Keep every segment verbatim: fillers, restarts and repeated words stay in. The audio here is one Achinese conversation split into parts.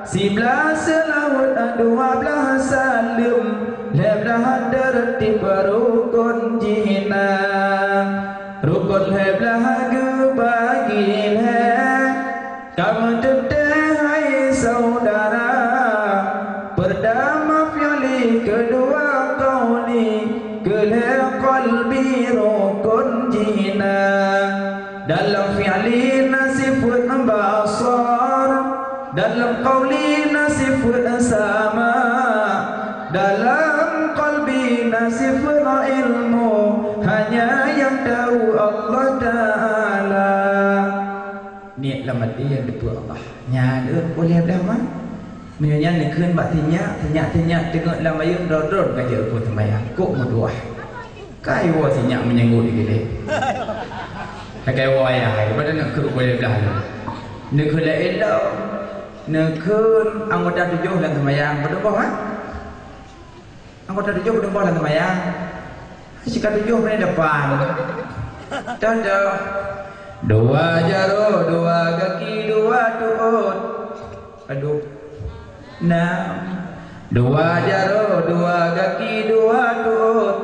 Siblaih seulaweuet, dua blaih saleuem, lhée blaih teurtib rukon jih na. Rukon lhée blaih geubagi lhée, ka meuteuntée hai syedara. Peurtama fi'li, keudua qauli, keulhée qalbi rukon jih na. Dalam fi'li na sifeuet basar, dalam qauli na sifeuet sama, dalam qalbi na sifeuet ilmu, hanya nyang tahu Allah Taala. Niet lam até nyang teupeue Allah. Nyan, eh, boleh dah, man. Meunyoe nyan neukheun bak sinyak, sinyak-sinyak teungeut lam ayeuem, droe-droe ka jeuet keu seumayang. Kok meutuah. Kai woe sinyak meunyeungut di keudeh. Kai woe ayah, daripada neukheun boleh dah lom. Neukheun laén lom. Neukheun anggota tujoh lam seumayang, padub boh, ha? Anggota tujoh padub boh lam seumayang. Sika tujoh meunan depan. Dah, dah. Dua jaroe, dua gaki, dua tuot. Aduh. Nam. Dua jaroe, dua gaki, dua tuot.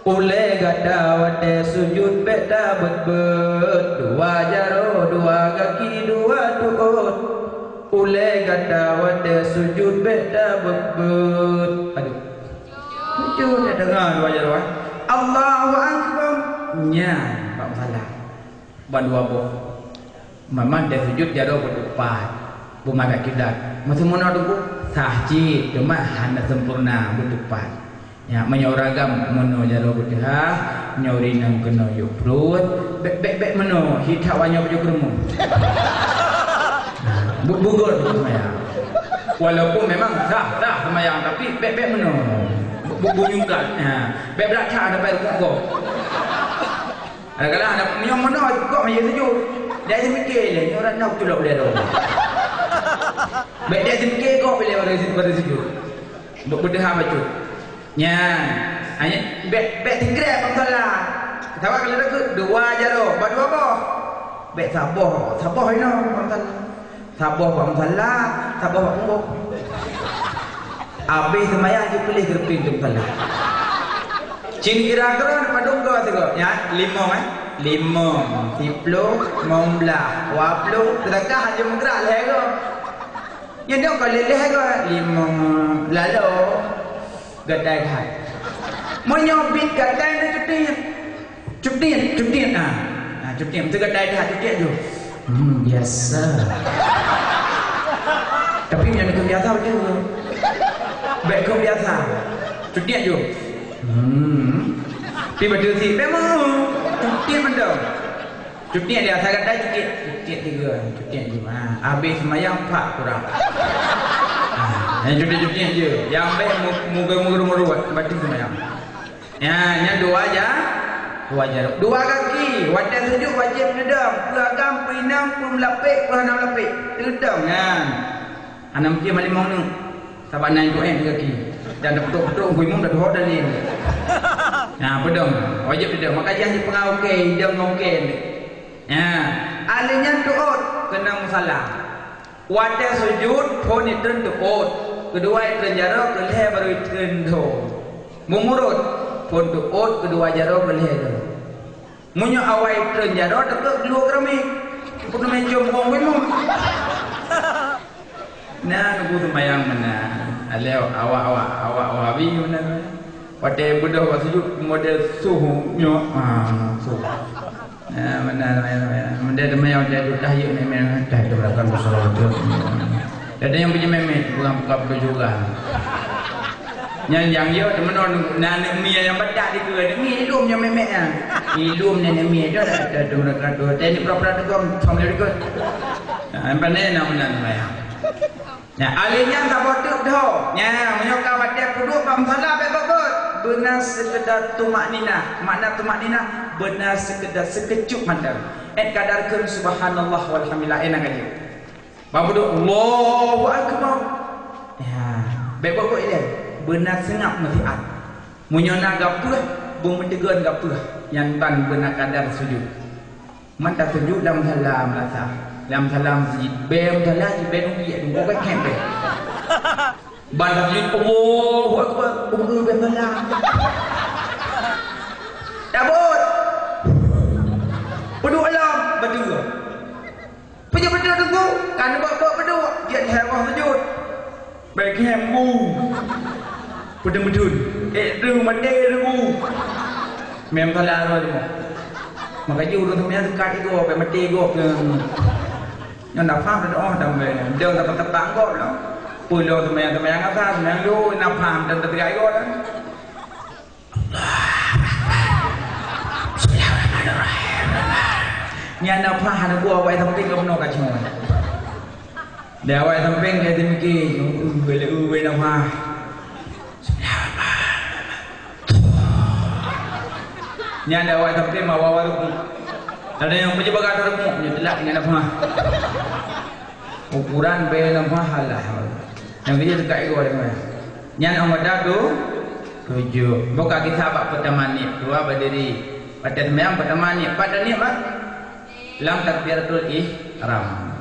Ulée gata watée sujut bék tabeuet-beuet. Dua jaroe, dua gaki, dua tuot. Ulée gata watée sujut bék tabeuet-beuet. Aduh. Sujut, ya, deungoe dua jaroe. Allahu Akbar. Nyan, bak musala. Ban dua boh. Memang watée sujut jaroe beuteupat. Beumagah kiblat. Meuseumeunyoe teungku, sah cit, teuma hana sempurna, beuteupat. Ya, meunyoe ureueng agam meunoe jaroe beuteuhah, nyoe rinang keunoe yue pruet, bék, bék, bék meunoe, hi that wanyoe baju keureumeun. Nah, bu-, bugor seumayang. Walaupun memang sah, sah seumayang, tapi bék, bék meunoe. Bu-, bu-, bunyungkat. Ha, bék brat that sampai rukuk gob. Kadang-kadang ada meunyoe meunoe gob meunan sujud. Dia seumiké lé, nyoe ureueng nyoe culok lé dong. Bék dia seumiké gob lé baru, baru sujud. Beu-, beuteuhah bacut. Nyan, hanya bék, bék sikrek bak musala. Sabab kalau takheun dua jaroe, ba dua boh. Bék saboh, saboh inoe bak musala. Saboh bak musala, saboh bak punggung. Abéh seumayang jih puléh geureupieng di musala. Cit kira-kira padub goe sigoe, nyan, limong, eh? Limong, siploh, limong blaih, dua ploh, seudeukah hana meugerak lhée goe. Nyan dong ka lheueh goe, limong, lalo. Gatai that. Meunyoe bit gatai na cutiet. Cutiet, cutiet, ah. Ah, cutiet. Meusti gatai that, cutiet ju. Hmm, biasa. Tapi meunyoe keu biasa beutôi. Bék keu biasa. Cutiet ju. Hmm. Pi beutôi sit, bék mau. Cutiet mantong. Cutiet dia, asai gatai cutiet. Cutiet tiga, cutiet lima. Ha, habéh seumayang, pat kurang. Ha, nyang cutiet-cutiet je. Nyang bék mu-, muga-muga rumoh ruwet, batin seumayang. Ya, nyan dua ja-, dua jaroe. Dua gaki, watée sujut wajéb neudong. Peue agam, peue inong, peue meulapék, peue hana meulapék. Neudong, nyan. Hana mungken malimong neuk. Sabab na ibu eh gaki. Dan peutrok-peutrok Teungku Imum dah duhok dalil. Nah, peudong. Wajéb peudong. Maka jah jipeungawa ukée, idong ngon ukée. Nah, ahli nyan tuot keunoe musala. Watée sujut, phon itreun tuot. Keudua itreun jaroe, keulhée baru itreun dho. Meumurot, phon tuot, keudua jaroe, keulhée dho. Meunyoe awai treun jaroe, teukeuk geulo keurami. Peuteumé ciom kong bimong. Nah, nubu seumayang meunan. Alèh awak, awak, awak Wahabi meunan. Watèe beudôh bak sujud, model suh nyoe, ah, suh. Nah, meunan, meunan, meunan. Model teumé watèe duek tahyuk nyan, meunan. Dah, itu belakang beusala tu. Ada nyang beujimeumé, bukan buka beudôh juga. Nyan nyang yo teumeunon na aneuk mi nyang batak dikeue, aneuk mi ilum nyang mèmèk nyan. Ilum nyan aneuk mi, dah, dah, dah, dah, dah, dah, ni pura-pura teugom, thom lé dikeue. Nah, nyang pandai na meunan seumayang. Nah, ahli nyan saboh teuk dho. Nyan, meunyoe ka watèe peuduek bak musala bèk beuet. Beuna seukeudar tumakninah. Makna tumakninah, beuna seukeudar seukecup mantong. Èt kadar kheun subhanallah walhamdulillah, èt na ka jeuet. Bak peuduek, Allahu Akbar. Ya, bèk beuet-beuet ilèe. Beuna seungab meusiat. Meunyoe na gapeuh, beumeuteugon gapeuh. Nyan ban beuna kadar sujud. Man tasujud lam musala meurasa. Lam salam sujud, bèe meusalah sujud, bèe nunggu, nunggu bèe khem bèe. Ban lam sujud, Allahu Akbar, nunggu bèe meusalah. Tabot. Peuduek lom, beutôi. Peue jeuet beutôi teungku, kan bak-bak peuduek, jeuet lhèe boh sujud. Bèk khem bu. Peudeueng-peudeueng. Eh, tu maté tu bu. Meusalah droe tu. Maka jih ureueng seumayang teuka igoe, bèk maté igoe. Nyan na paham dah, oh, dah meunan. Dah tepat-tepat gob lah. Peue lôn seumayang, seumayang asar, seumayang lôn, na paham dan teuka igoe dah. Bismillahirrahmanirrahim. Nyan na pah aneuk buah awai sampéng ka bunoe ka cuma. Di awai sampéng ka dimiki, uwe le uwe na pah. Bismillahirrahmanirrahim. Nyan di awai sampéng ma wawa ruku. Ada nyang peujeubaga ruku, nyan telat nyan na pah. Ukuran bèe na pah alah. Nyang keu jih teuka igoe. Nyan anggota tu, tujoh. Buka kisah bak peutama niet, dua berdiri. Watèe seumayang peutama niet, pat niet bak lam takbiratul ihram.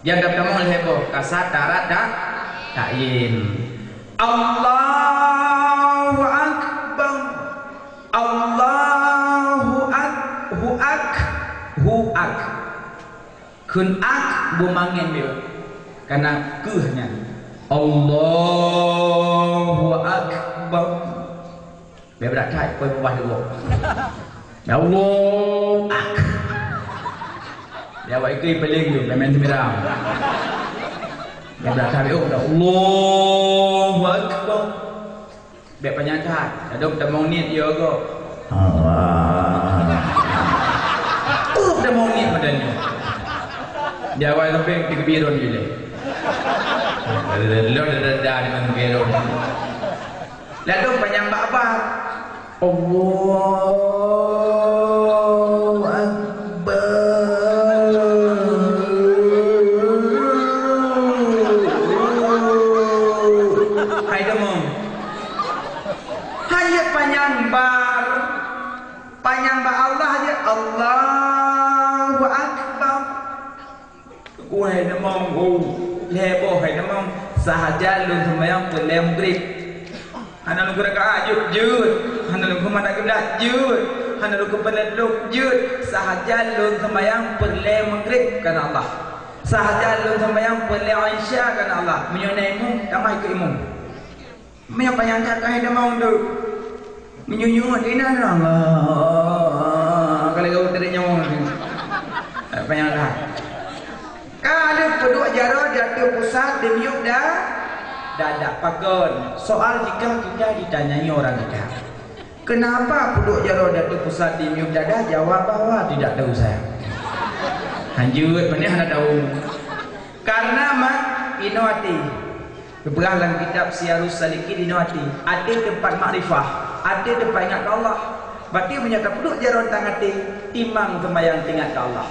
Nyang ka tamong lhèe boh, ka sa tara ta-, ta'yin. Allahu Akbar. Allahu Ak-, hu Ak-, hu Ak. Kheun ak beumangén beu, kana keuh nyan. Allahu Akbar. Beu brat that, poi bubah dua. Ya Allah, ak. Ya awak ikeu paléng tu, pemain semirang. Beu brat that, oh, Allahu Akbar. Bèk panyang that, ladôm tamong niet yo gob. Allah. Uh, tamong niet padahai nyoe. Di awai sampéng di keubiron je lé. Lôn dada dengan keubiron. Ladôm panyang bak-bak. Allahu Akbar. Hai tamong. Hana panyang bar, panyang bak Allah jeuet, Allahu Akbar. Hai tamong, oh, lhèe boh hai tamong, sahaja lôn seumayang peureulèe Maghrib. Hana lôn keurakaat, jeuet, jeuet. Hana lôn keumadat kiblat, jeuet. Hana lôn keupeulat lôn, jeuet. Sahaja lôn seumayang peureulèe Maghrib, kana Allah. Sahaja lôn seumayang peureulèe Isya, kana Allah. Meunyoe na imum, tamah ikeu imum. Meunyoe panyang that ka hai tamong tu. Meunyoe nyuet inan Allah. Kalau gawat tadi nyawa. Panyang that. Ka lheueh peuduek jaroe di ateueh pusat di miyueb da-, dada. Pakon? Soal jika kita ditanyai orang kita, "Kenapa peuduek jaroe di ateueh pusat di miyueb dada?" Jawab bahwa tidak tahu saya. Hanjeuet, mana hana tahu. Karena mak inoe até. Geupeugah lam kitab Siyarus Salikin inoe até, até teumpat makrifah, até teumpat ingat keu Allah. Berarti meunyoe tapeuduek jaroe tang até, timang seumayang teuingat keu Allah.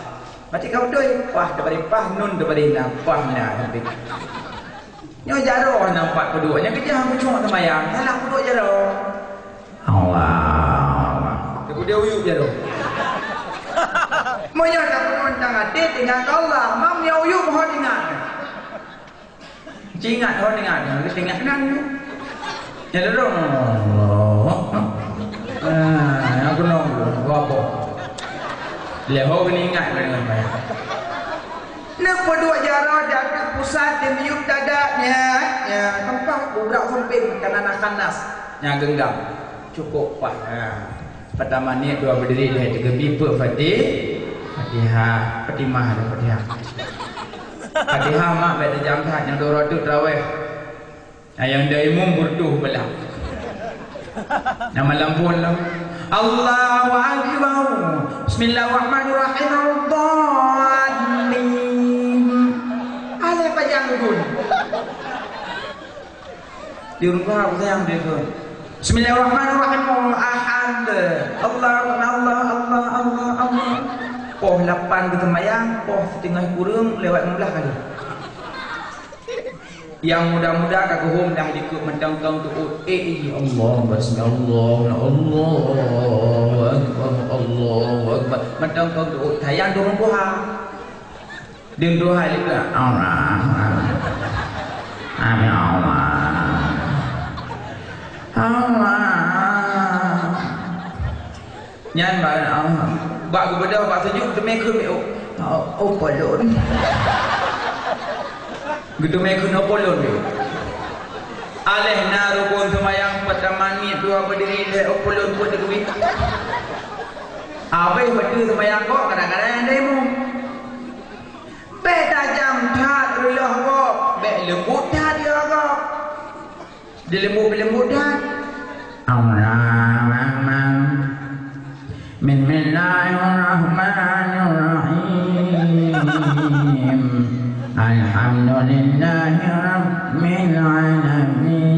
Berarti ka beutôi, pah teubari pah, nun teubari na, pah na, sampai. Nyoe jaroe na empat peuduek, nyang keujah meucok seumayang, salah peuduek jaroe. Allah. Teupeuduek uyueb jaroe. Meunyoe tapeuduek tang até, teuingat keu Allah, mam nyoe uyueb ho teuingat. Ci ingat, oh, ingat, ingat, ingat nan. Nyan lôn, Allah. Ah, aku nong, apa? Lé ho keuneuk ingat, ingat, ingat. Neupeuduek jaroe di ateueh pusat di miyueb dada nyan, nyan, teumpat bubrak sumping, kana na khanas, nyan genggam. Cukup pah. Ha. Peutama niet dua berdiri lhèe teugeubi peuet Fati-, Fatihah, Fatimah dan Fatihah. Fatihah mak bèk tajam that nyang dua ratus traweh. Nah, nyang da imum beureutoh beulah. Nah, malam phôn lah. Allahu Akbar. Bismillahirrahmanirrahim. Waladdallin. Alah pajang gun. Di rumah aku sayang dia tu. Bismillahirrahmanirrahim. Ahad. Allah, Allah, Allah, Allah, Allah. Poh lapan geuteumbayang, poh siteungoh kureueng lewat enam belas kali. Nyang muda-muda ka geuhom dah likot mantong kong tuut. Eh, eh, Allah, Akbar, Allah, Allahu Akbar, Allahu Akbar. Mantong kong tuut. Sayang turun buha. Deuh dua hai lé ka, Allah. Amin, Allah. Allah. Nyan ba-, Allah. Bak geubeudôh bak sujud, teumé kheun, oh, oh, oh, polon. Geuteumé kheun, oh, polon, yo. Aléh na rukon seumayang, peutaman miet dua beudiri lé, oh, polon, peuet duit. Abéh beutôi seumayang kok, kadang-kadang nyang demo. Bék tajam that reuloh gob, bék leumbot that yô gob. Dileumbot-leumbot that. Allahu Akbar. Bismillahirrahmanirrahim. Alhamdulillahi rabbil alamin.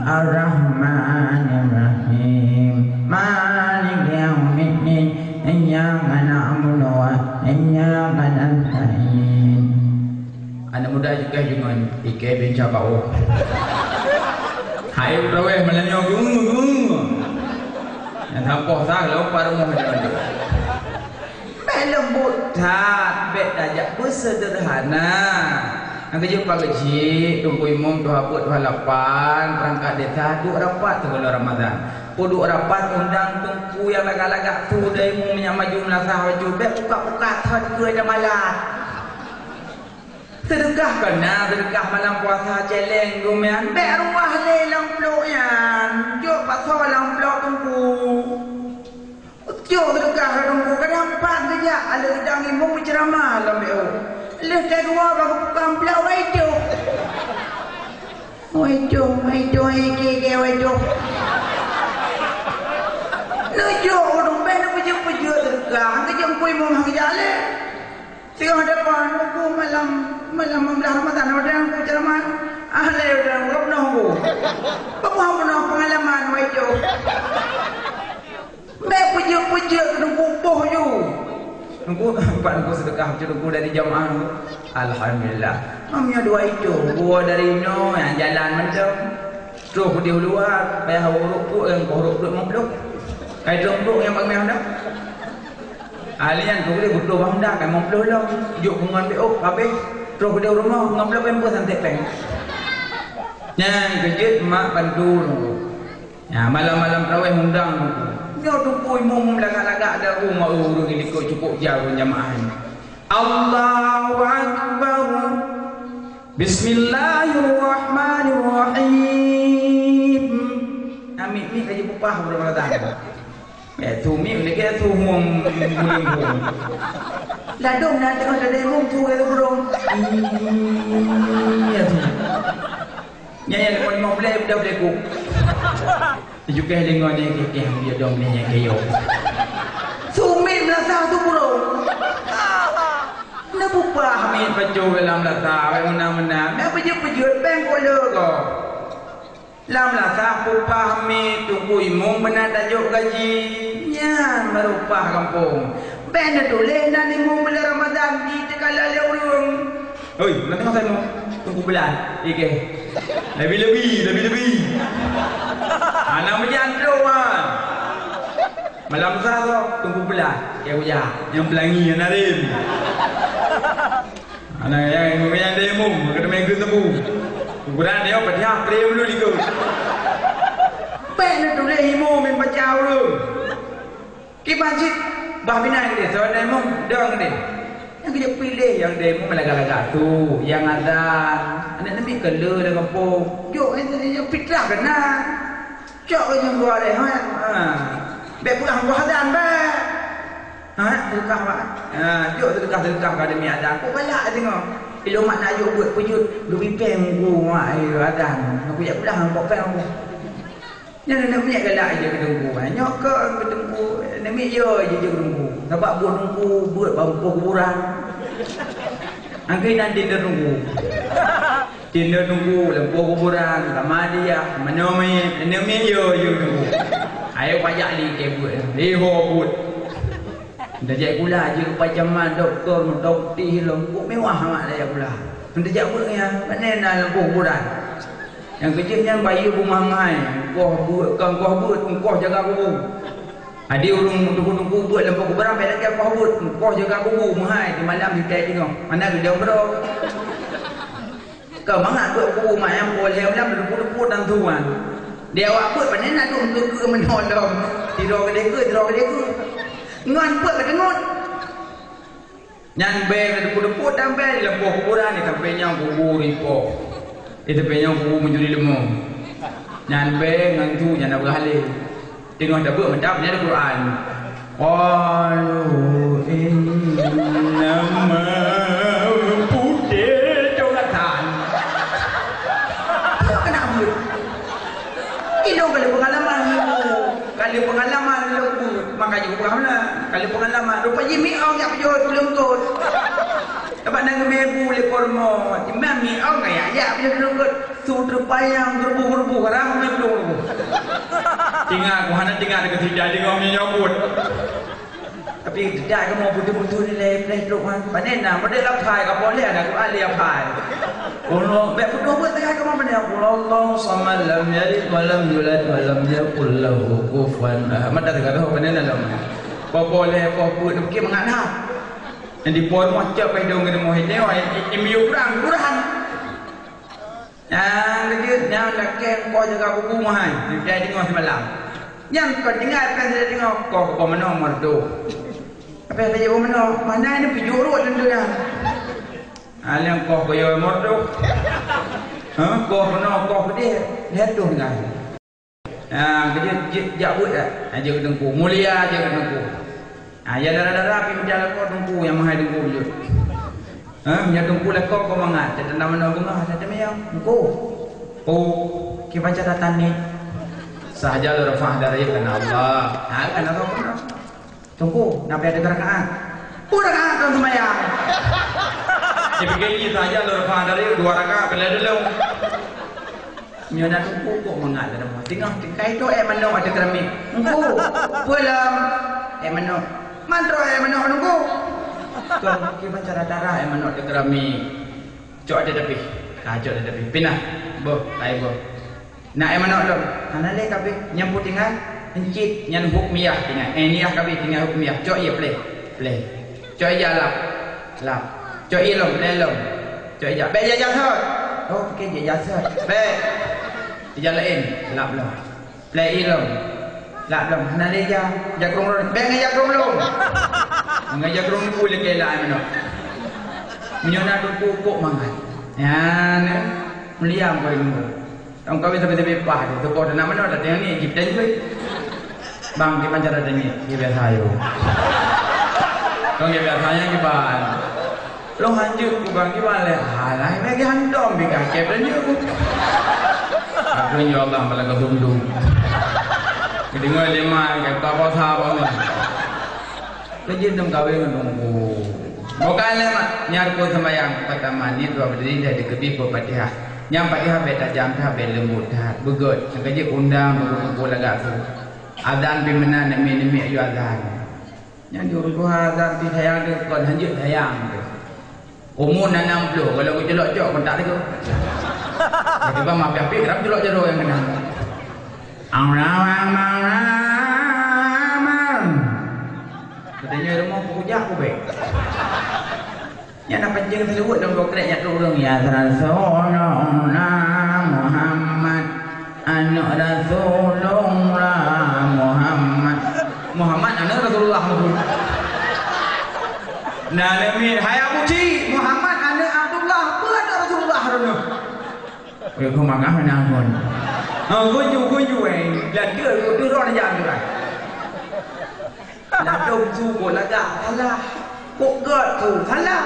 Arrahmanirrahim. Maliki yaumiddin. Iyyaka na'budu wa iyyaka nasta'in. Aneuk muda juga jeuet ngon ikei binca bawah. Hai traweh malam nyoe gung gung. Nyang sampôh sah lom parumoh nyoe. Bék leumbot that, bék tajak beuseuderhana. Nyang keujeuet pageujih, Teungku Imum, tuha peuet, tuha lapan, peurangkat desa, duek rapat sigohlom Ramadhan. Peue duek rapat, undang teungku nyang lagak-lagak tu, dai Imum nyang maju meulasah baju, bék buka-buka that keu ada malam. Seudeukah keu na, seudeukah malam puasa, céléng geumian, bék ruah lé lam plôk nyan, jok pasoe lam plôk teungku. Jok seudeukah keu teungku, kadang pat geujak, aleuh geudang Imum meuceuramah lam B O. Lheuh teuh dua bak geupukang plôk, wai jok. Wai jok, wai jok, wai jok. Neujok ureueng bék neupeujeuet-peujeuet seudeukah, geujok Teungku Imum han geujak lé. Singoh depan, Teungku, malam, malam lima belas Ramadhan, udah Teungku ceramah. Ah, lé udah, udah peunoh Teungku. Peue peunoh peungalaman, wai jok. Bék peujeuet-peujeuet Teungku boh ju. Teungku, pat Teungku seudeukah Teungku dari jamaah Teungku. Alhamdulillah. Mam nyoe dua itu, dua dari inoe nyang jalan mantong. Troh di luwa, payah urôk peuet, urôk peuet lima puluh. Kai troh peuet nyang bak meuh dah. Ahli nyan tu boleh butuh bang dah, kai lima puluh lom. Juk ngon B O, habéh. Troh di rumoh, lima puluh pempeuh santai peng. Nyan keujeuet mak bantu Teungku. Ya, malam-malam tarawih undang Teungku. Nyoe Teungku Imum lagak-lagak daru mak ureueng di likot cukup jauh jamaah nyoe. Allahu Akbar. Bismillahirrahmanirrahim. Nah, mik-mik laju peupah bulan Ramadan. Eh, tu mik lagi tu hum bulan hum. Ladom na tengah ada imum tu, kata burung. Hmm, ya tu. Nyan nyang limong, limong belas, belas, belas ku. Jukeh lingong nyan kikeh, dia dong ni nyan kayo. Sumit meulasa tu burung. Neububah mit pajoh dalam lasa, wai meunan-meunan. Meupeujeuet-peujeuet, beng kuala ko. Lam lasa pupah mit, Teungku Imum beuna tajok gaji. Nyan baru pah gampông. Beng neutuléh nan Imum bulan Ramadan jiteukala lé ureueng. Hoi, na tengok saya mau. Teungku Bulan. Ikeh. Lebi-lebi, lebi-lebi. Anak meujan tu, wan. Malam sah tu, Teungku Bulan. Ikeh uja. Nyang pelangi, anak rim. Anak yang, yang dia imum, kena main ke tebu. Teungku Bulan dia, Fatihah, pria dulu ikut. Bek na tuléh imum, main baca ureueng. Kiban cit, bah binan geude, saban imum, dong geude. Nyang geude piléh nyang geude imum lagak-lagak tu, nyang azan. Aneuk namiet keu le lam gampông. Jok, eh, eh, fitrah keunan. Cok keu nyang gua deh, ha. Ha. Bèk peugah gua azan, bèk. Ha, sedekah, Mak. Ha, jok sedekah-sedekah ka demi azan. Kok galak tengok. Ilôn mak nak jok buet peujeuet, geubri péng gua, mak, eh, azan. Aku jak pulang, kok péng aku. Nyan aneuk miet galak jih keu teungku. Nyoe keu teungku, aneuk miet yo jih keu teungku. Sabab buet teungku beuet bak muphom kuburan. Angkeu nan tineuk teungku. Tineuk teungku lam muphom kuburan, sama dia, meunyoe miet, aneuk miet yo jih keu teungku. Ayo pajak li keu buet, liho buet. Tajak sikula jeuet keu pacaman, doktor, meutok tih lom, buet mewah amat tajak sikula. Tajak buet nyan, pane na lam muphom kuburan. Nyang keujeuet nyan bayeue beumahai, ongkoh beuet, ka ongkoh beuet, ongkoh jaga kubu. Adi ureuëng teungku-teungku beuet lam poh kuburan, bèk lagèe poh beuet, poh jaga kubu meuhai di malam di tai tingoh. Mana geudong bro. Keu mangat beuet kubu mayang poh lhèe malam, deupot-deupot dan tuan. Di awak beuet pané na dum keu-keu meunolong. Sidroe keudéh keu, sidroe keudéh keu. Ngon beuet keuteungot. Nyan bèe ka teupeu-teupeu tambah di lampôh kuburan, di teumpat nyang kubu ripoh. Di teumpat nyang kubu mencuri leumo. Nyan bèe ngon tu nyan na beuhalé. Teungoh tabeuet mantap nyan Al-Quran. Qalu innama putéh jonglatan. Keuneuk beuet. Ilôn ka lheueh peungalaman lôn. Ka lheueh peungalaman lôn beuet. Maka jipeugah meunan. Ka lheueh peungalaman. Rupa jih miong jak peujeuet peulungkot. Teuma na geumé bu lé pormo. Imam miong ka jak, jak peujeuet peulungkot. Su teupayang geuruboh-geuruboh. Rang mé peulungkot. Tinggai, ku hana tinggai deungon sida deungon meunyoe buet. Tapi tidak kamoe beutôi-beutôi nilai pleh trok kan. Pané na, model aphai ka boleh ada Quran dia aphai. Kalau bèk beutôi buat tengah kamoe pané. Qul Allahu samad, lam yalid wa lam yulad wa lam yakul lahu kufuwan ahad. Mata teuka tahu pané na lom. Apa boleh, apa buat, nak fikir mangat dah. Yang di pon macam pai dong kena moh ini, wah, im yu kurang, kurang. Nyang keujeuet nyan lakèe engkau jaga kubu meuhai, seudeungoe simalam. Nyan kon tinggai péng seudeungoe, koh keu meunoe meureudoh. Apa yang tajak meunoe? Mana ini pijôk rot tentu nyan. Ha, nyang koh keu yo meureudoh. Ha, koh meunoe, koh keudeh. Lihat tu nyan. Ha, keujeuet jak buet dah. Ha, jeuet keu teungku. Mulia jeuet keu teungku. Ha, ya dara-dara pi meujalan keu teungku nyang meuhai teungku jeuet. Ha, meunyoe teungku lakoe keu mangat, teuntang meunoe beungoh, ada teumiyong. Teungku. Oh, kiban catatan ni. Sahaja lôn rafah darajat karena Allah. Ha, karena Allah. Teungku, na payah tiga rakaat. Dua rakaat keu seumayang. Saya pikir ini sahaja lôn rafah darajat dua rakaat, bila dulu. Nyoe na teungku kok mangat lam rumoh. Teungoh teukai tu éh manok ateueh keramik. Teungku, peue lom? Éh manok. Man troh éh manok teungku? Kon, kiban cara-cara éh manok ateueh keramik. Cok ateueh tapi. Ka cok ateueh tapi. Pinah. Boh, kai boh. Na éh manok lom. Hana lé kabeh. Nyang putih nyan, encit. Nyan hukmiyah tinggai. Éh, niyah kabeh tinggai hukmiyah. Cok ié pleh. Pleh. Cok ija lap. Lap. Cok ié lom, pleh lom. Cok ija. Bèk ija jasot. Oh, oke, ija jasot. Bèk. Ija laén. Lap lom. Pleh ié lom. Lap lom. Hana lé ija. Ija krông lom. Bèk ngon ija krông lom. Ngon ija krông bu lé keu lak meunoe. Meunyoe na teungku kok mangat. Nyan, eh. Meuliam kau ilmu. Tong kawin sampai-sampai pah tu, tu boh tanah mana dah tengok ni, jip dan jui. Bang, di mana cara tengok? Dia biasa ayo. Kau dia biasa yang kiban. Lo hanjut ku bang kiban leh. Alah, lagi hantom di kaki dan jui. Aku ya Allah, malah kau tunduk. Kedengar lima, kata apa sahabat. Keujeuet dong kawé ngon teungku. Bukan lé mak, nyan rukon seumayang, peurtama niet, dua berdiri, dan dikeubit beufatihah. Nyang Fatihah bèk tajam that, bèk leumbot that, beugöt. Nyang keujeuet undang teungku-teungku lagak su. Azan pih meunan, neumi-neumi ayue azan. Nyan di ureueng tuha azan pih sayang teuh, kon hanjeuet sayang teuh. Umu na nam ploh, kalau geuculok cok, kon tak teugok. Tiba-tiba mapi-api, kenapa culok jaroe nyang keunan? Amram, amram, amram. Katanya rumah pukul jak kubek. Nyan na pancing seuleuweut lam bokrek nyan tu ureueng, "Ya Rasulullah Muhammad, aneuk Rasulullah Muhammad." Muhammad aneuk Rasulullah Muhammad. Nah, Nabi, "Hai Abu Ji, Muhammad aneuk Abdullah, peue aneuk Rasulullah Harun?" Weh, kau mangah mana pun. Ha, gunju, gunju, eh. Dah dia, dia, dia orang ajar tu, eh. Ladôm su kok lagak salah, kok gèt su salah.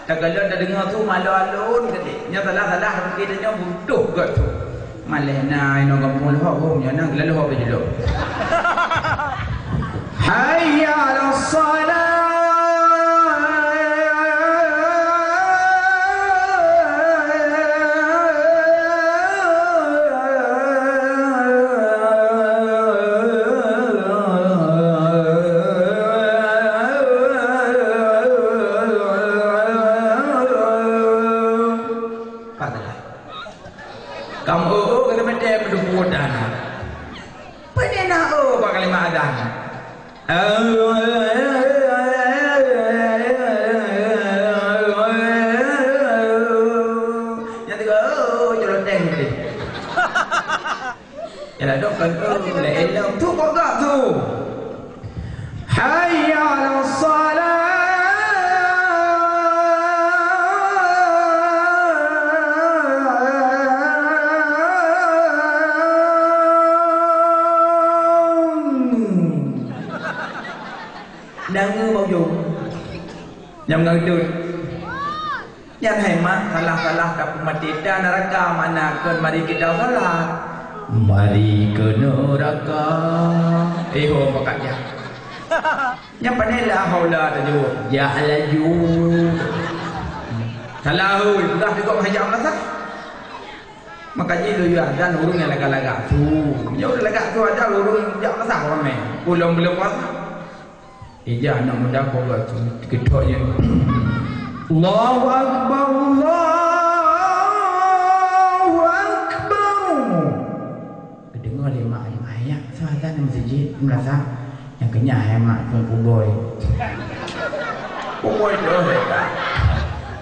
Takalon tadeungoe su malon-alon geude. Nyoe salah-salah, mungken tanyoe butoh gèt su. Maléh na inoe gampông leuhop, hom nyoe na geulaloe hop jilok. Hayya 'alas shalah. Padahai kamoe, oh, kata mete meudubu dan. Peue na, oh, bak kalimat adan. Nyang tiga, oh, celoteh ni. Yalah, dok kan, oh, la ilaha tu kok gak tu. Hayya 'alas salah. Nyang ngeubau jong. Nyang ngeudeuh. Nyan hai mak, salah-salah ka peumaté ta neuraka, mana kon mari kita salat. Mari ke neraka. Eh, ho, pakat jak. Nyang pandai la haula tajaweueb. Jak laju. Salah, oi, peugah juga hajat masak. Maka jih lôn yue azan ureueng nyang lagak-lagak su. Nyoe lagak su aja ureueng jak masak ramé. Ulôn buleuen puasa. Ija aneuk muda poh geuh tu, geutok je. Allahu Akbar, Allahu Akbar. Geudeungoe lé mak, "Ayah, soe azan lam meuseujid?" Meurasa nyang keunyan hai mak, Teungku Boy. Teungku Boy tu, hai kak.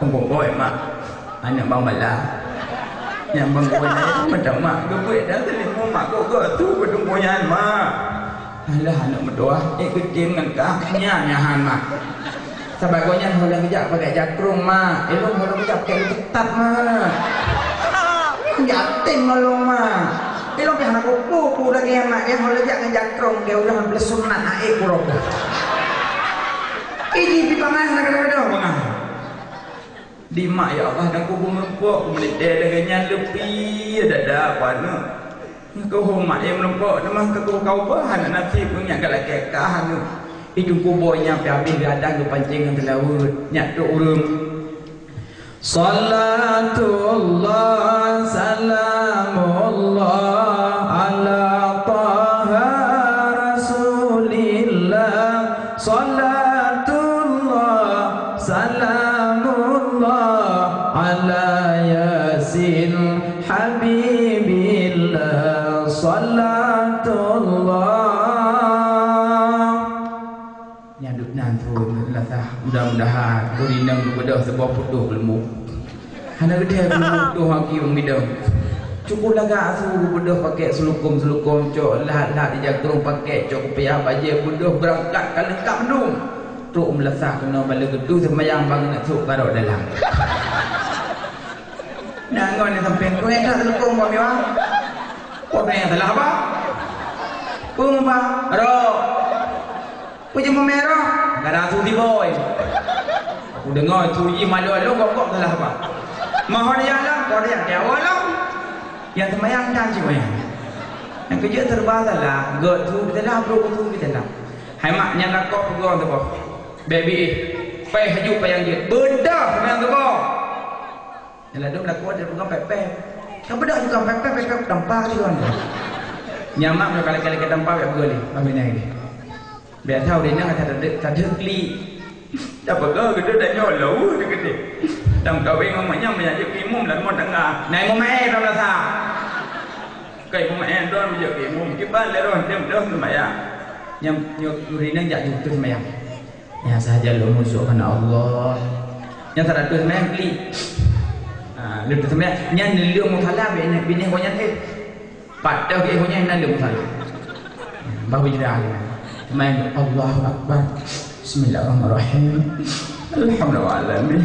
Teungku Boy, mak. Aneuk Bang Bala. Nyang Bang Boy nyan macam mak geubeuet dan teurimong mak gok-gok tu beutungku nyan, mak. Alah, aneuk meutuah, eh, geutem ngon kah, nyan nyahan, mak. Sabab gobnyan ho lôn geujak pakai jakrong, mak. Ilôn ho lôn geujak pakai leuketat, mak. Yatim ngon lôn, mak. Ilôn pih hana kupu-pu lagèe nyan, mak. Ho lôn jak ngon jakrong, dia udah hampir sunat, aek kurok. Iji pi pangan, kadang-kadang pangan. Di mak, ya Allah, dan kubu meureumpok, kumeulintèe lagèe nyan leupie dada paneuk. Keuhoreumat nyang meureumpok, teuma keu kau bah aneuk naseb nyang ka lakèe kah aneuk. Itu kubu nyang pih habéh gadang geupancéng ngon seulaweuet, nyak trok ureueng. Salatullah, salamullah, ala Taha Rasulillah. Salatullah, salamullah, ala Yasin Habibillah. Salatullah. Nyan duek nan thon, lasah, mudah-mudahan ureueng inong geubeudôh saboh putôh keuleumbô. Hana geudeh keuleumbô putôh aki ureueng bidong. Cukup lagak su geubeudôh pakèk seulukôm-seulukôm, cok lahat-lahat di jakrong pakèk, cok kupiah bajèe beudôh beurangkat ka leungkap mandum. Trok meulasah keunoe bak leugeue tu seumayang bang neuk trok karok dalam. Nyan ngon nyang sampéng, "Peue nyang that seulukôm, Bang Iwan?" "Peue nyang salah, Bang?" "Peue, Bang?" "Rok." Peue jeuet meumerah? Gara su di boy. Kudeungoe su jih malu-alu gok-gok salah bah. Mahon ya Allah, kau dia dia Allah. Nyang seumayang tan cit meunan. Nyang keujeuet serba salah, gok su salah, brok su salah. Hai mak, nyan lakoe peugah teuboh. Baby, eh, pai haju payang jeuet. Beudah seumayang teuboh. Nyang ladôm lakoe dia peugah pèp-pèp. Ka beudah juga pèp-pèp, pèp-pèp, tampa juga. Nyan mak, kalau kali-kali tampa, pèp goli. Amin, amin. Biasa ureueng inong ka tadeuh, tadeuh klik. Tapeugah geutanyoe lôn teukeudeh. Tamkawen ngon mak nyan meunyo jeuet keu imum lam rumoh tangga. Na imum maé lam rasa. Ka imum maé don meujeuet keu imum. Kiban lé roh dem, dem seumayang. Nyang nyoe ureueng inong jak jeuet seumayang. Nyang sahaja lôn musoh keu Allah. Nyang saratus seumayang klik. Ha, lôn seumayang. Nyan lôn meusalah binéh, binéh gobnyan, eh. Pat teuh geuh nyan na leueng salah. Bah beujeuet lagèe nyan. Main Allahu Akbar. Bismillahirrahmanirrahim. Alhamdulillahirabbil alamin.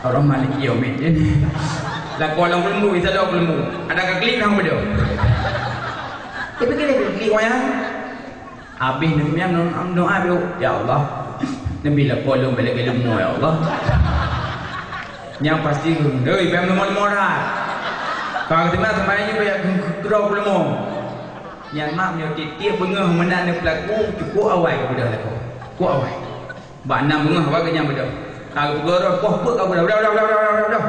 Arrahmanirrahim. Lakoe lam keuleumu, isa lom keuleumu. Ada ka klik nang beudôh. Tapi klik, klik wayang. Abéh neumeu'en ngon doa, "Ya Allah, neubi lakoe lôn bèk lagèe leumo, ya Allah." Nyang pasti, "Hei, bèk leumo-leumo that." Ka geuteumé teuma nyoe bèk keudroe leumo. Nyan mak nyoe tiep-tiep beungoh meunan neupeulaku, cukup awai geubeudôh lakoe. Cukup awai. Bak nam beungoh awai geunyang beudôh. Ka geupeugah roh, poh peuet ka beudôh. Beudôh, beudôh, beudôh, beudôh.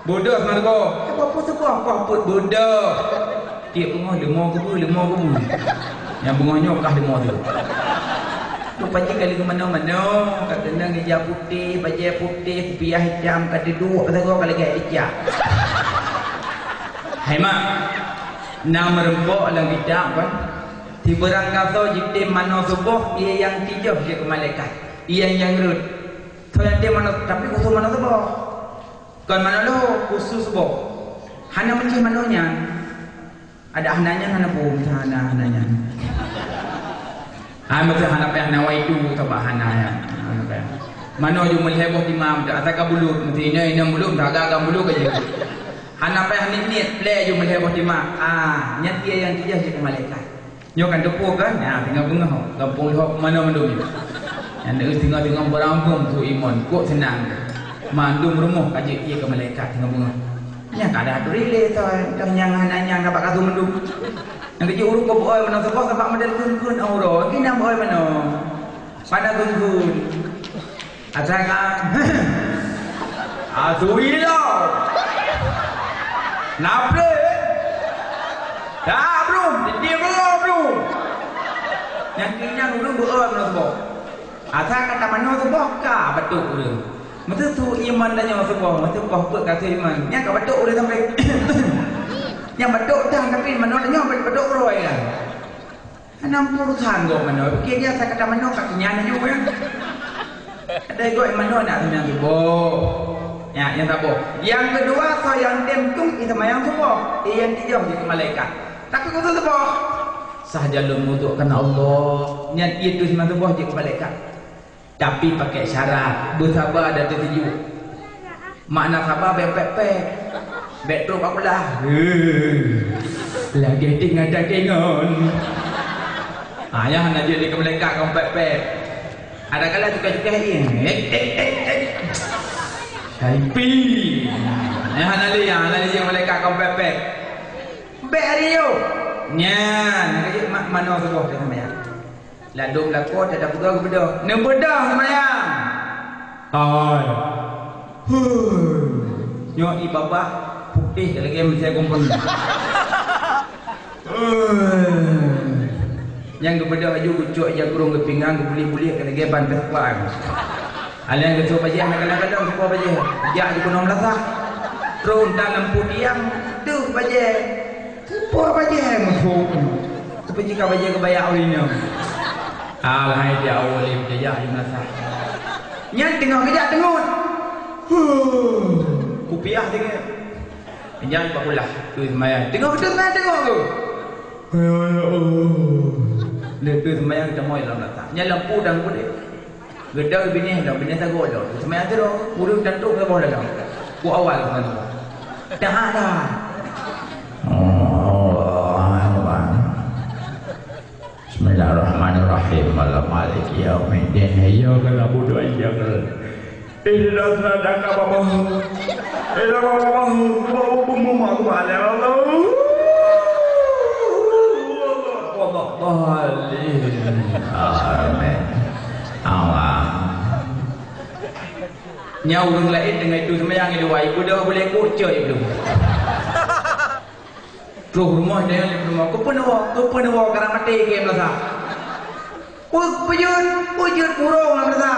Beudôh, Mak Teungku. Apa-apa teuka, apa peuet beudôh. Tiep beungoh leumo keubeu, leumo keubeu. Nyang beungoh nyoe kah leumo tu. Tu pajih kali keu manoe-manoe, ka keunong ija putéh, bajèe putéh, kupiah itam, ka teuduek, ka sagoe ka lagèe ija. Hai mak, na meurumpok lam kitab kan? Sibeurang gasoe jitem manoe suboh, ie nyang tijoh jeuet keu malaikat. Ie nyang rhot. Soe nyang tem manoe, tapi khusos manoe suboh. Kon manoe lhô, khusos suboh. Hana meucih manoe nyan. Ada hana nyan, hana boh, hana, hana nyan. Ah, meucih hana payah nawaitu, sabab hana nyan. Hana payah. Manoe jeuet meulhèe boh timah, asa ka bulut, meucih inong, inong bulut, asa ka bulut ka jeuet. Hana payah niet-niet, plè jeuet meulhèe boh timah. Ah, nyan ie nyang tijoh jeuet keu malaikat. Nyoe kan teupeu kan? Nyan, teungoh beungoh. Gampông Lhok manoe mandum nyoe. Nyan, teungoh-teungoh barang bom su imon. Kok seunang. Mandum rumoh ka jeuet ie keu malaikat teungoh beungoh. Nyan ka ada turi lé, toh, toh nyang hana nyang dapat katu mandum. Nyang keuji ureueng kok beu-oi manoe suboh, sabab model kheun-kheun uroe. Kina beu-oi manoe. Pada gunggui. Asa ka. Atui lo. Naplé. Dah, bro. Dia bro, bro. Nyang keu nyan ureueng beu-oi manoe suboh. Asa ka tamanoe suboh ka batuk ureueng. Meuteuseu iman tanyoe suboh, meuteupah peuet ka iman. Nyan ka batuk ureueng sampai. Nyang batuk dah, tapi manoe tanyoe batuk uroe kan. Hana urusan gob manoe. Pike dia asa ka tamanoe ka keunyan laju kan. Ada gob manoe nak seumayang suboh. Ya, nyang saboh. Nyang keudua, soe nyang tem tueng ie seumayang suboh. Ie nyang tijoh jeuet keu malaikat. Tapi khusos suboh. Sah jalon meuduek karena Allah. Nyan ie tueng seumayang suboh jeuet keu malaikat. Tapi pakai syarat, beusaba dan teuseujok. Makna saba bèk pèk-pèk. Bèk trok bak kulah. Heuh. Lagèe tinggai takengon. Ha, nyan hana jeuet lé keu malaikat kon pèk-pèk. Ada kala cukai-cukai ie. Ek, ek, ek, ek. Hai pi. Nyan hana lé, hana lé jeuet malaikat kon pèk-pèk. Bèk riôh. Nyan, lagèe mak manoe suboh teuh seumayang. Ladôm lakoe tapeugah geubeudôh. Neubeudôh seumayang. Hai. Huh. Nyoe ie babah putéh lagèe meusé kumpul. Huh. Nyang geubeudôh laju geucok ija krông geuh pinggang geubuléh-buléh lagèe ban teukuan. Alèh geucok bajèe na kadang-kadang geucok bajèe. Jak jikeunoe meulasah. Trôn dalam pudiang deuh bajèe. Peue bajèe meusuh? Tapi jika bajèe keubayak ulèe nyoe. Alhai di awai lé beujak di masa. Nyan teungoh geujak teungeut. Huh, kupiah teungeut. Nyan bakulah teuh seumayang. Teungoh beutôi seumayang teungoh tu. Lé teuh seumayang teumoi lam rata. Nyan lampu dan geupeudeh. Geuda binéh lom, binéh sagoe lom. Seumayang sidroe, ureueng tantu saboh lalom. Ku awai meunan. Dah ada. Allahu Akbar. Bismillahirrahmanirrahim. Maliki yaumiddin. Iyyaka na'budu wa iyyaka nasta'in. Ihdinas siratal mustaqim. Amin. Allah. Nyan ureueng laén teungoh itu seumayang di luwa, ibu dah boleh kucoi belum. Troh rumoh dia lé rumoh, keupeue neuwoe, keupeue neuwoe, karang maté kèe meulasa. Peue, peue jeuet, peue jeuet burông lam rasa.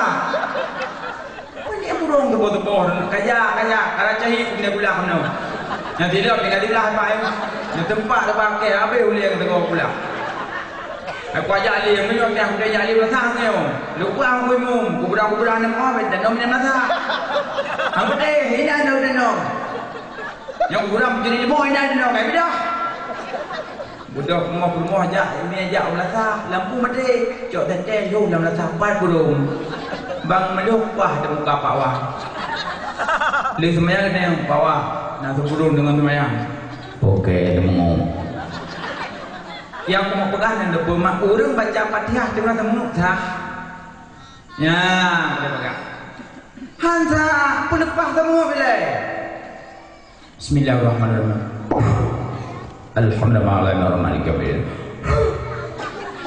Peue jeuet burông teuboh-teuboh, kajak, kajak, kara cahit bak gulah meunoe. Nyang sidroe tinggai di blah pai. Nyang teumpat teubakée habéh ulèe nyang teungoh gulah. Aku ajak lé, meunyoe nyang kujak lé rasa nyoe. Lupa aku imum, kubrah-kubrah aneuk oh, dan nom nyang rasa. Aku teh, hina nom dan nom. Nyang ureueng jadi leumo inan inoe kai beudoh. Beudoh rumoh-rumoh jak, ini jak meulasa, lampu maté, cok teuntèe lhôh lam meulasa pat burông. Bang meulhôh pah di muka Pak Wah. Lé seumayang nyan Pak Wah, na seuburông deungon seumayang. Oke, deungoe. Nyang keuneuk peugah nyan leubeh mak ureueng baca Fatihah deungon seumeuk sah. Nyan, boleh peugah. Hansa peuleupah seumeuk ilèe. Bismillahirrahmanirrahim. Alhamdulillahirrahmanirrahim.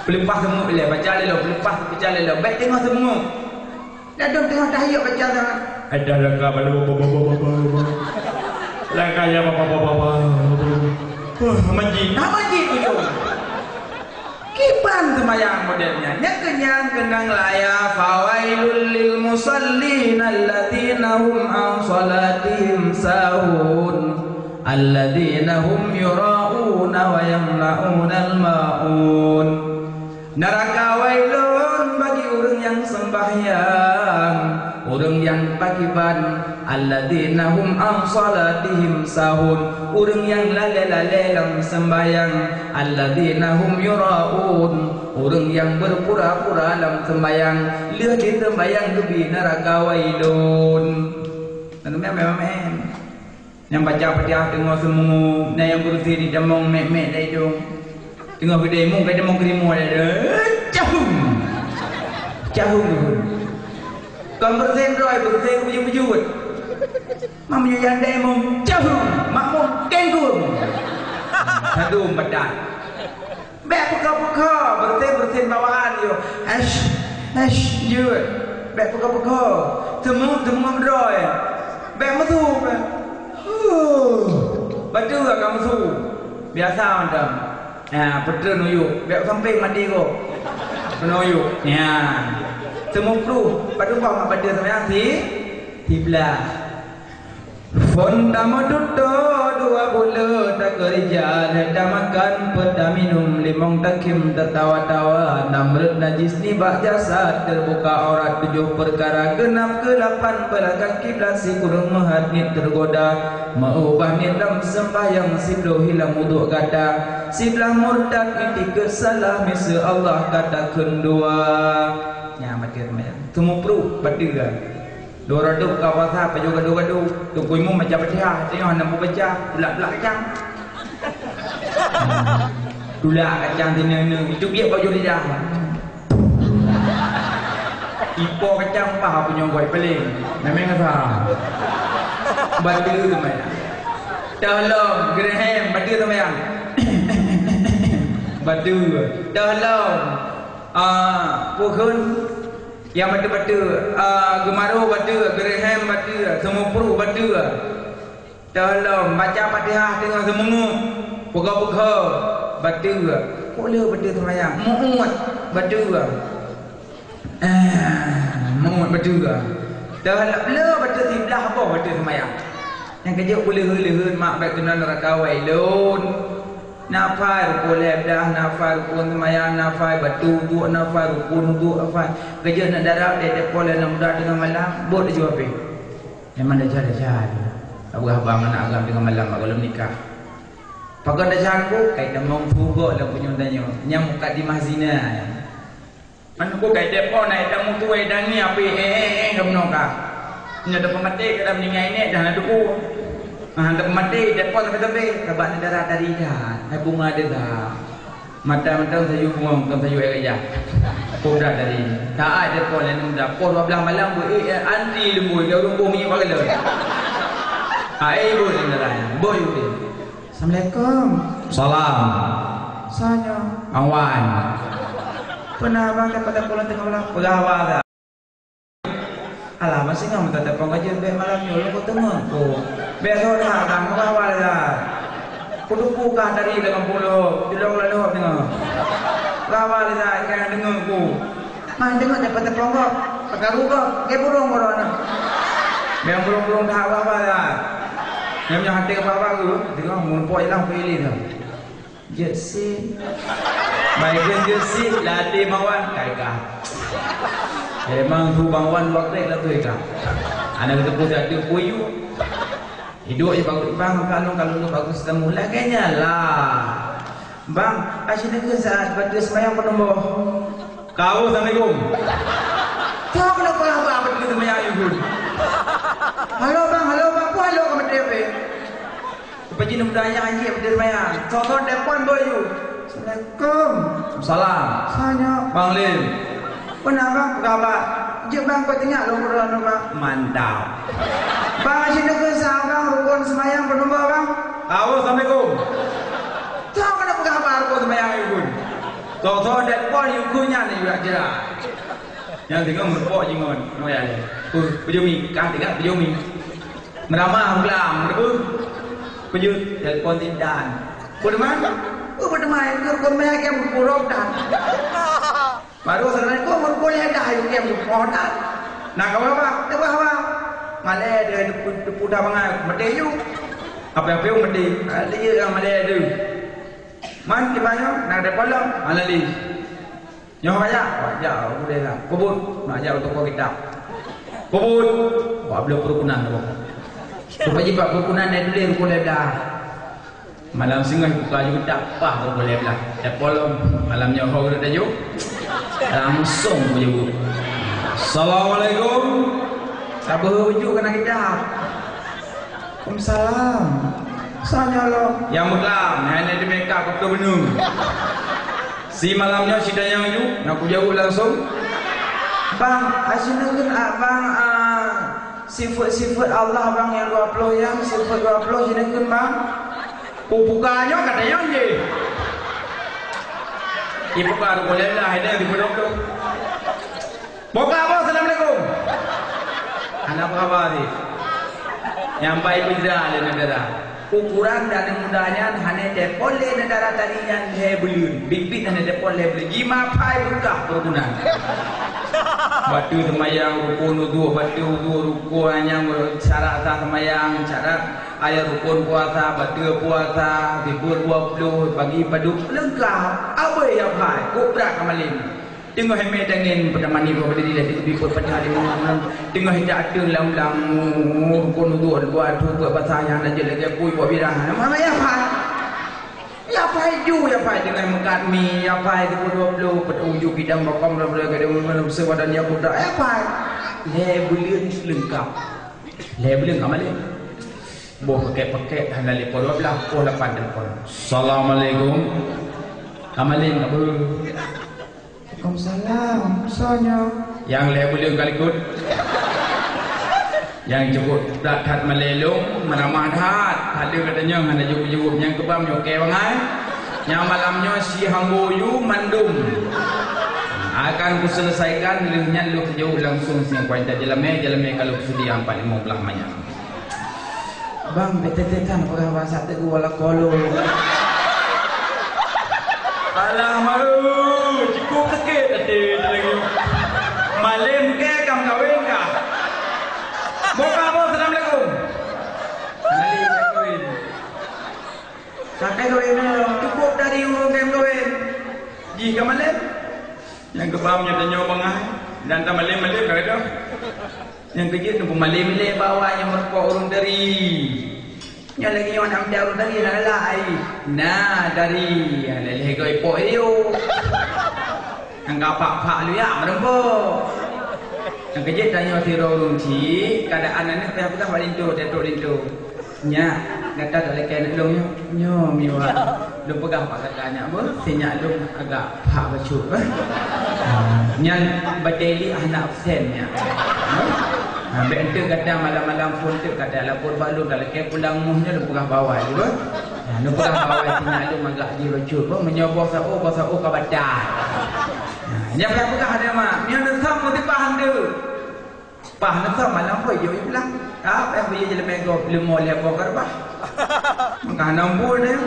Peuleupah seumeuk ilèe, baca lé lom, peuleupah baca lé lom. Bèk teungoh seumeuk. Ladôm teungoh tahiyat baca dah. Ada laka balu. Laka ya bapa bapa. Wah, manjit. Nah, manjit tu. Kiban seumayang model nyan. Nyang keunyan keunong laya, "Fawailul lil musallin alladzina hum an salatihim sahun, alladzina hum yura'una wa yamna'unal ma'un." Neuraka wailun bagi ureuëng nyang seumbahyang, ureuëng nyang pakriban, alladzina hum an shalatihim sahun, ureuëng nyang lalée-lalée lam seumbahyang, alladzina hum yuraun, ureuëng nyang beupura-pura lam seumbahyang, lheueh jiseumbahyang geubri neuraka wailun. Lalu meu'én-meu'én. Nyang baca Fatihah teungoh seumeungu, na nyang beureuséh di tamong mek-mek lam idong. Teungoh geudeh imeum ka tamong keurimong lam idong. Cahum! Cahum! Kon beureuséh droe, beureuséh beujeuet-beujeuet. Mak meunyoe nyang deh imeum, cahum! Makmum, kengkung! Sadum batat. Bék peuko-peuko, beureuséh-beureuséh bawaan yo. Esh, esh, jeuet. Bék peuko-peuko. Teumeu'én, teumeu'én droe. Bék meusu, bék. Huh. Bateue ka meusu. Biasa mantong. Ha, peutreun uyuek. Bék sampéng mati ko. Keunoe uyuek. Ya. Teumeu'én pruh. Padum boh mak bateue sama si? Siblah. Phon tameututoe dua buleuen takeurija, lhée tamakan peuet taminum, limong takhém tatawa-tawa, nam rot najis nibak jasad, teubuka aurat tujoh peukara, geunab keulapan peulangga kiblat, sikureueng meuhat niet teugoda, meuubah niet lam seumbahyang, sibloe hilang uduk gata, siblah murtad niet tikeue salah, miseue Allah ka takheun dua. Nyan bateue teuma nyan. Teumeupreh bateue. Dua ratus ka puasa, pajoh gado-gado. Teungku Imum baca Fatihah, tanyoe hana mubaca, tulak-tulak kacang. Tulak kacang teuneuk-neuk, itu biet bak lidah. Ipo kacang paih punyueng goi paléng. Memang asa. Bateue teuma nyan. Teuh lom, geureuhem, bateue teuma nyan. Bateue. Teuh lom. Ah, peue kheun? Nyang bateue-bateue, ah, geumaroe bateue, geureuhem bateue, seumeupreh bateue. Teuh lom, baca Fatihah teungoh seumeungu, peugoe-peugoe bateue. Peue le bateue seumayang? Meu'uet bateue. Ah, meu'uet bateue. Teuh lom, le bateue siblah boh bateue seumayang. Nyang keujeuet uleuheun-uleuheun mak bék keunoe neuraka wailun. Na phai rukon lhée blah, na phai rukon seumayang, na phai bateue uduk, na phai rukon uduk, na phai. Keujeuet na darab deh teupon lhée nam muda teungoh malam, bot laju habéh. Memang desya-desya tu. Abah bang aneuk agam teungoh malam bak gohlom nikah. Pakon desya ku, kai tamong fugok lam punyueng tanyoe. Nyang mukadimah zina. An ku kai teupon na ita mutu ai dangi api, eh, eh, eh, geumoe ka. Nyoe teupeumaté ka dalam ningai nèk dah na tuku. Ah, teupeumaté teupon sampai-sampai, sabab na darah tadi dah. Hai bunga deuh dah. Mata-mata sayur bungong, kon sayur air gajah. Peue dah tadi. Taat teupon laén muda. Poh dua belas malam, bu, eh, eh, antri leumboi, dia ureueng boh minyeuk bak galon. Hai, boh, darah. Boh, yuk, deh. Assalamualaikum. Salam. Soe nyoe? Awan. Peue na abang dapat teupon teungoh malam? Peugah haba dah. Alah, masih ngam teupon ka jeuet bék malam nyoe lôn kuteumeung ku. Bék soe that abang, peugah haba dah. Kutupu kah tadi lam gampông lôn, di lôn lalu teungoh. Peugah haba dah, ikan deungoe ku. Man deungoe dapat teupon kah, pakaru kah, ke burung baroe na. Bék burung-burung that peugah haba dah. Nyang nyoe até peugah haba ku, deungoe mun po ilang pilih dah. Jeuet sit. Baiklah jeuet sit, latih mawan, kai kah. Emang tu bang wan dua krek lah tu ka. Aneuk teupeu satu puyu. Hidup je bagus, bang, kalau, kalau lu bagus temu, lagèe nyan lah. Bang, asyik deungoe saat bateue seumayang peunumbôh. Kau, assalamualaikum. Kau kenapa abang bateue seumayang, Ibu? Halo, bang, halo, bang, apa halo kamu T V? Keupajin muda nyang anjing beudeuh maya. Soe-soe telepon boh yue. Assalamualaikum. Salam. Soe nyoe? Bang Lim. Peue na bang, peue kaba? Jeuet bang, kau teuingat lôn uroe nyoe bang. Mantap. Bang, asyik neukheun sa bang, rukon seumayang peunumbôh bang. Halo, assalamualaikum. Soe keuneuk peugah haba rukon seumayang yue kheun? Soe-soe telepon yue kheun nyan yue jak jra. Nyang teungoh meureumpok jih ngon, ngon ya lé. Peue, peue jih mi, ka teuingat peue jih mi. Meuramah beulam, peue? Peue jeuet telepon tindan. Peue teuma? Peue, peue teuma? Ikôt kon meuhai kem purok dan. Baru assalamualaikum, meurukon lé dah, yue kem purok dan. Nah, kawan apa? Teupeu apa? Malée deuh, teupeu, teupeu dah bangai, meudeh yue. Apa-apa meudeh. Ada je yang malée deuh. Man, kiban nyoe, na ada kolom, malée deuh. Nyoe ka jak, ka jak, ka jak. Peubuet, ka jak u toko kitab. Peubuet, ka bloe peurukunan tu. Supaya bak peurukunan na tuléh rukon lhèe blah. Malam singoh buka ju kitab, paih rukon lhèe blah. Telepon lom, malam nyoe ho geutanyoe. Langsung meujaweueb. Assalamualaikum. Saboh uju keunan kitab. Waalaikumsalam. Soe nyoe lom? Nyang meuklam, nyang di makeup beutôi beuneu. Si malam nyoe si tanyong ju, na kujaweueb langsung. Bang, a, sineukheun, a, bang, a, sifeut-sifeut Allah, bang, nyang dua ploh nyan, sifeut dua ploh sineukheun, bang. Kubuka nyoe ka tanyong jih. Ibuka rukon lhèe blah, ini di pondok tu. Boh ka boh, assalamualaikum. Hana peue haba sih. Nyang bai peujra lé neugara. Ukuran dan muda nyan hana teupeue lé neugara tadi nyan lhèe buleuen. Biet-biet hana teupeue lhèe buleuen. Jimeu'ah pai beukah peurukunan. Bateue seumayang, rukon udhu, bateue udhu, rukon nyang syarat sah seumayang, syarat ayat rukon puasa, bateue puasa, sifeut dua ploh, bagi padub, leungkap. Abéh ya pai, kok brat ka malém. Teungoh hèmè tangieng peutamani bak berdiri lagi lebih pun pada hari malam. Teungoh hita ateueng lam-lam, rukon udhu, buat tu, buat basah nyang na jeuet lagèe pui, buat birah. Nama ya pai? Ya pai ju, ya pai teungoh meukat mi, ya pai tiga puluh dua puluh, peutuju bidang bakam, bla, bla, bla, bla, bla, bla, dan ya kuda, ya pai. Lhèe buleuen leungkap. Lhèe buleuen ka malém. Boh pakèt-pakèt, hana lé poh dua blah, poh lapan telepon. Assalamualaikum. Ka malém ka beuh. Waalaikumsalam. Soe nyoe? Nyang lhèe buleuen ka likot. Nyang cukup that-that malèe lôn, meuramah that. Ada gata nyoe hana jaweueb-jaweueb nyang keubam nyoe kèe bangai. Nyang malam nyoe si hamba yue mandum akan kuselesaikan, lheueh nyan lôn jaweueb langsung siang kuan. Jalamé, jalamé ka lôn seudia empat lima blah manyang. Bang, bèk teutekan peugah bahasa Teungku wala kolo. Alah, malu, cukup sakét até lagèe nyoe. Malém kèe ka meukawen kah? Boh ka boh, assalamualaikum. Malém ka kawen. Ka kawen, cukup dari ureueng ka kawen. Jih ka malém. Nyang keubam nyoe tanyoe bangai, dan tamalém-malém ka keudroe. Nyang keujeuet neupeumalém lé bak awak nyang meureumpok ureueng tari. Nyoe lagèe nyoe aneuk muda ureueng tari na galak ai. Na tari, lé-lé goe ipok idéh. Nyang ka phak-phak luyak meureumpok. Nyang keujeuet tanyoe sidroe ureueng chik, keuadaan aneuk payah peugah bak linto, teutrok linto. Nyak, gata talakèe aneuk lôn nyoe. Nyoe miwa. Lôn peugah bak gata nyak beuh, si nyak lôn agak phak bacut beuh. Ha, nyan batèe li hana absen nyak. Ha, bèk enteuk gata malam-malam phôn teuk gata lapor bak lôn, talakèe pulang moh nyoe lôn peugah bak awai beuh. Ha, lôn peugah bak awai si nyak lôn agak jih bacut beuh, meunyoe boh sa-o, boh sa-o ka batai. Ha, nyan payah peugah aneuk mak, nyoe neusam meuteupah enteuk. Pah neusam malam phôn jok i pulang. Ka payah beuye jeulemé gob leumo lhèe boh ka reubah. Meuka hana muphom nyan.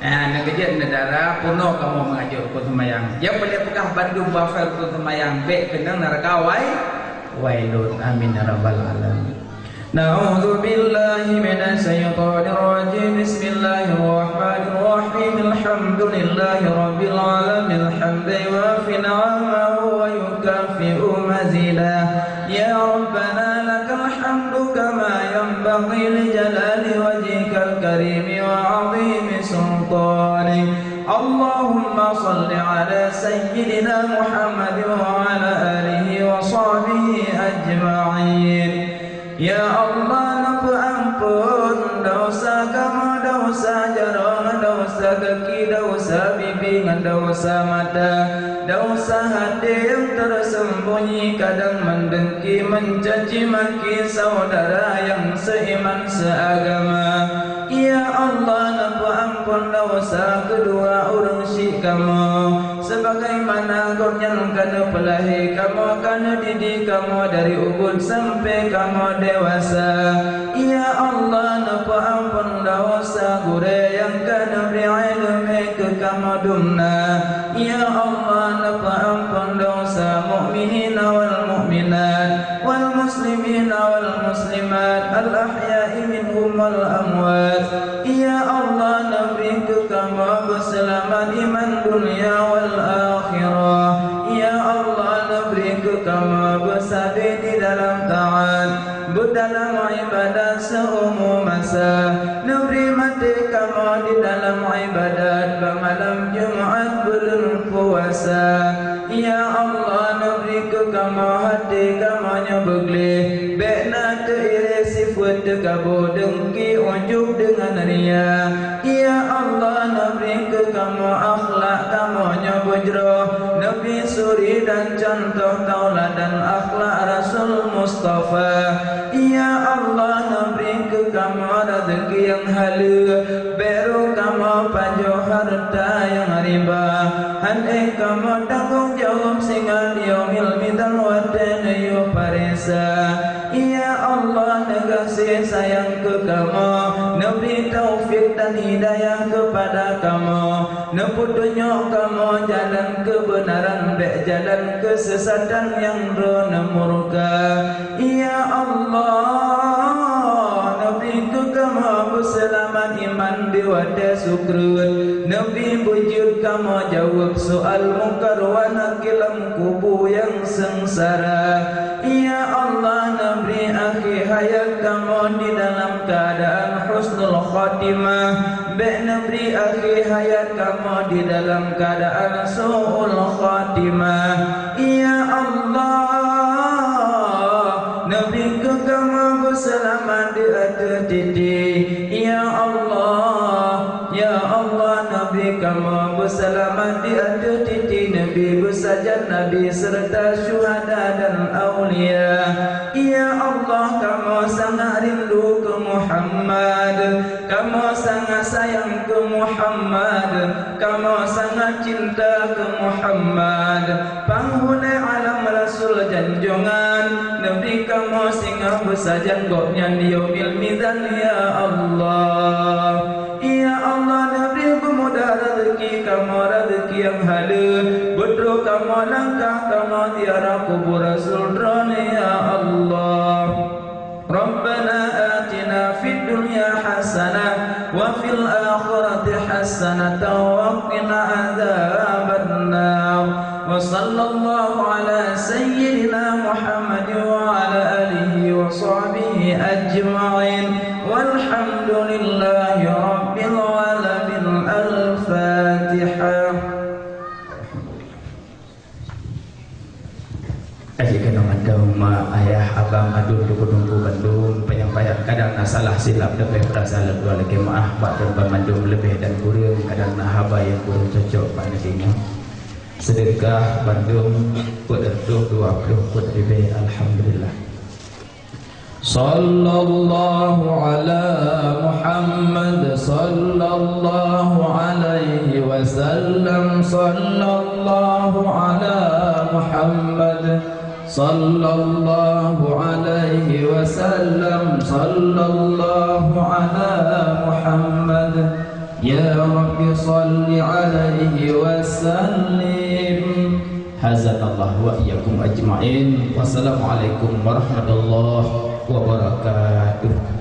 Eh, neukeujeuet neudara peunoh kamoe meungajoe rukon seumayang. Nyang peureulèe peugah bandum bafai rukon seumayang bèk keunong neuraka wai, wailun. Amin ya rabbal alamin. A'udzubillahi minasyaitonirrajim. Bismillahirrahmanirrahim. Alhamdulillahirabbil alamin. Hamdan yuwafi ni'amahu wa yukafi'u mazidah. يا ربنا لك الحمد كما ينبغي لجلال وجهك الكريم وعظيم سلطانك. اللهم صل على سيدنا محمد وعلى آله وصحبه أجمعين. Ya Allah, neupeuamphon desya kamoe, desya jaroe, desya gaki, desya bibi ngon desya mata. Desya até nyang teurseumbunyi, kadang meudengki, meucaci maki syedara nyang seuiman seuagama. Ya Allah, neupeuamphon desya keudua ureueng syik kamoe, sebagaimana gobnyan ka neupeulahé kamoe, ka neudidik kamoe dari ubit sampoe kamoe dewasa. Ya Allah, neupeuamphon desya gurèe nyang ka neubri ileumèe keu kamoe dumna. Ya Allah, neupeuamphon desya mukminina wal mukminat, wal muslimina wal muslimat, al ahya'i minhum wal amwat. Ya Allah, neubri keu kamoe beuseulamat iman dunya wal akhirah. Beusabe di dalam taat, beudalam ibadat seumu masa. Neubri maté kamoe di dalam ibadat, bak malam Jumat buleuen puasa. Ya Allah, neubri keu kamoe até kamoe nyoe beugleh, bék na teuiré sifeuet teukabô, deungki, ujub deungon ria. Ya Allah, neubri keu kamoe akhlak kamoe nyoe beujroh, neubri suri dan cuntoh tauladan akhlak Rasul Mustafa. Ya Allah, neubri keu kamoe rezeki nyang haleue, bék roh kamoe pajoh hareuta nyang riba. Hana kamoe tanggong jaweueb singoh di Yaumil Mizan watée neuyue paresa. Ya Allah, neugaséh sayang keu kamoe, neubri taufik dan hidayah keupada kamoe, neupeutunyok kamoe jalan keubeunaran, bék jalan keusesatan nyang droeneuh murka. Ya Allah, neubri keu kamoe beuseulamat iman di watée sukreut, neubri beujeuet kamoe jaweueb soal Mungkar wa Nakir lam kubu nyang seungsara. Ya Allah, neubri akhé hayat kamoe di dalam keuadaan husnul khatimah, bék neubri akhé hayat kamoe di dalam keuadaan su'ul khatimah. Ya Allah, neubri keu kamoe beuseulamat di ateueh titi. Ya Allah, ya Allah, neubri kamoe beuseulamat di ateueh titi Nabi, beusajan Nabi seureuta syuhada dan aulia. Ya Allah, kamoe sangat rindu keu Muhammad, kamoe sangat sayang keu Muhammad, kamoe sangat cinta keu Muhammad, panghulée alam Rasul janjongan. Neubri kamoe singoh beusajan gobnyan di Yaumil Mizan, ya Allah. Ya Allah, neubri beumudah rezeki kamoe, rezeki nyang haleue, beudroh kamoe langkah kamoe ziarah kubu Rasul droeneuh, ya Allah. Rabbana atina fid dunya hasanah wa fil akhirati hasanatan wa qina adzabannar. Wa sallallahu ala sayyidina Muhammadin wa ala alihi wa sahbihi ajma'in. Walhamdulillahi rabbil alamin. Al-Fatihah. Aji keunoe mantong mak, ayah, abang, aduen, teungku-teungku bandum, panyang payah kadang na salah silap, leubeh peurasa lôn tuan lakée meu'ah bak teungku bandum, leubeh dan kureueng kadang na haba nyang kureueng cocok bak neudeungoe. Seudeukah bandum peuet reutôh dua ploh peuet ribée, alhamdulillah. Sallallahu ala Muhammad, sallallahu alaihi wasallam, sallallahu ala Muhammad, sallallahu alaihi wasallam, sallallahu ala Muhammad. Ya Rabbi, salli alaihi wasallim. Hazanallah wa iyyakum ajma'in. Wassalamualaikum warahmatullahi wabarakatuh.